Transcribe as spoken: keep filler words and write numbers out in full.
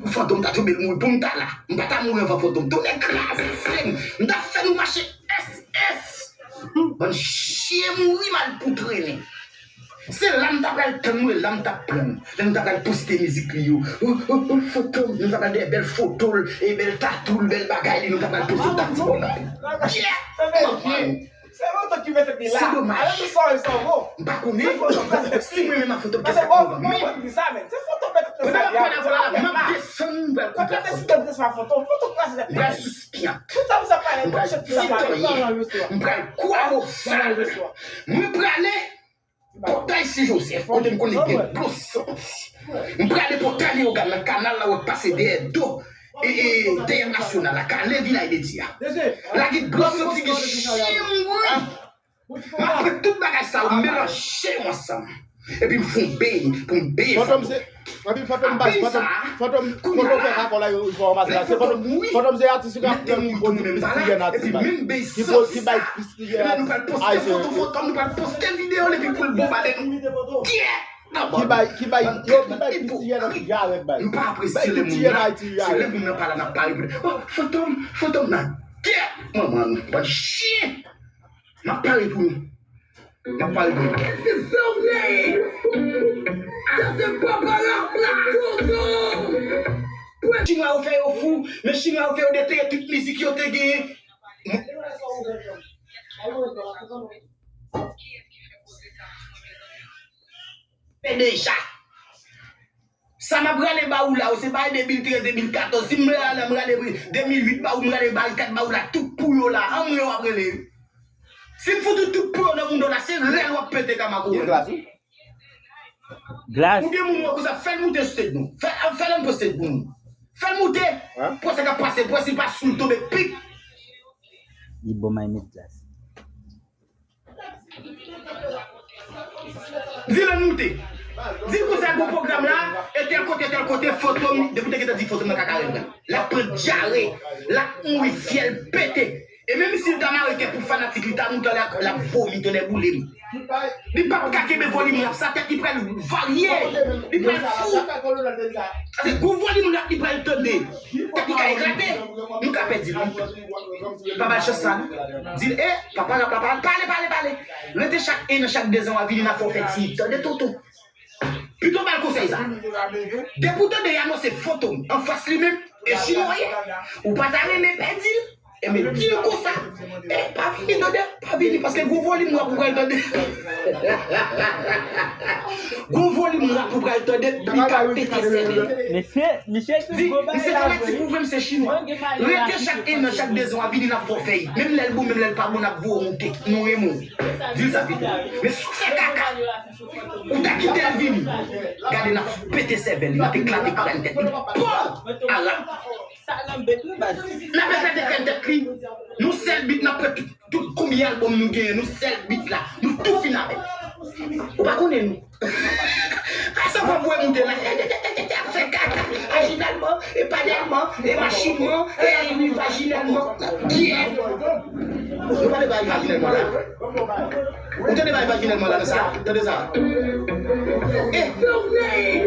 Fantom ta tonbe, l mouri pou m ta la. M pa ta mouri anvan Fantom. Tounen kraze se m. M ta fè nou mache S S. Bann chyen mouri mal pou trennen. Se la m ta pral tann nou e la m ta pran. Lè nou ta pral poste mizik li yo. Oh, oh, oh, Fantom, nou ta pral gen bèl foto l, e bèl tatou l, bèl bagay li, nou ta pral poste l, ta di bon nan. Yeah! Se Fantom ki mete li la. Se domaj. Alè nou sòri sòvo. M pa konnen. Se Fantom ki mete li. Si mwen menm a Fantom, kè sa k pran men. Pandan m ap pale avè w la, m ap desann, m pral koupe Fantom. M pral sou pyan. M pral titonnen. M pral kwaboze. Mwen prale Pòtay Sen Jozèf, kote m konnen gen dlo santi. M prale Pòtay Leyogàn nan, kanal la w ap pase dèyè do, e, e, dèyè Nasyonal la, kanal Vilaj de Dye a. La gen dlo santi, gen chyen mouri. M ap pran tout bagay sa yo, m melanje yo ansanm. Epi m fè yon beny pou m benyen Fantom. Epi Fantom baz, Fantom, Fantom, Fantom fè kakòl la, yo, yo fè yon mas la. Se Fantom, Fantom se atis ki ap pran ki plis tiyè nan atis la. Ki po-, ki bay plis tiyè nan atis ayisyen yo. Fantom, nou pral poste foto Fantom, nou pral poste videyo l epi pou l bonbade nou. Ki bay, ki bay, yo, ki bay plis tiyè nan Ayiti jarèt bay. Nou pa apresye lè moun nan, se lè moun nan pa la n ap pale pou li. Oh, Fantom, Fantom nan. Kè manman nou, bann chyen. M ap pale pou nou. M ap pale pou nou. This is so nice. That's the papa la, la, toto. Chinwa yo fè yo fou, men Chinwa yo fè yo detere tout mizik yo te genyen. Fè deja. Sa m ap rale ba ou la, ou se bay de mil trèz, de mil katòz. Si m rale, m rale de mil uit ba ou, m rale barikad ba ou la, tout pou yo la. Anmwe w ap rele. Si m fout ou tout pou yo nan mouda w la, se rèl w ap pete kama kouwòn. Glas, wi. Glas. Ou gen moun wè konsa, fè l moute stage nou. Fè, fè l antre stage pou nou. Fè l moute. Hein? Pou sa k ap pase, pou si l pa sou l tonbe pik. Li bon may met glas. Di l ann moute. Di l konsa gwo pwogram la, e tèl kote, tèl kote, Fantom, depi w te gentan di Fantom nan kaka rèv la. L ap pran dyare, l ap mouri, fyèl pete. E menm si l ta mare kè pou fanatik li, ta moute, l ap, l ap vomi, tonnè boule m. Li p ap ka kenbe volim rap sa, tèt li pral varye, li pral fou. Paske gwo volim rap li pral tande. Tèt li ka eklate. Nou ka pèdi l wi. Pa ba l chans sa non. Di l, e, papa rap la, pale, pale, pale, pale. Rete chak en an, chak de zan, w a vini, n a fè w fè ti hit. Tande, tonton. Pito ba l konsèy sa. Depi w tande y anonse Fantom anfas li menm, e Chinwa w ye. Ou pa ta renmen pèdi l. Enben, di l konsa. E, pa vini, tande, pa vini, paske gwo volim rap ou pral tande. Gwo volim rap ou pral tande, li ka pete sèvèl. Mesye, misye di, misye fanatik ou vre, misye chinwa. Rete chak en an, chak de zan, w a vini, n ap fè w fè hit. Menm lè l bon, menm lè l pa bon, n ap voye w moute. Nou renmen w. Di l sa pito. Men si w fè kaka, ou ta kite l vini. Gade, n ap pete sèvèl li, n ap eklate krèn tèt li. Pòw! Ala! N ap eklate krèn tèt li. Nou sèl bit, n ap pran tout, tout konbyen albòm nou genyen, nou sèl bit la. Nou tou fin avè l. Ou pa konnen nou. A sa w ap voye moute la. Fè kaka. Ajinalman, e panèlman, e machinman, e vajinèlman. Kiyès? Nou pa de bagay vajinèlman la. Ou tande bagay vajinèlman la, nan sa? Tande sa? E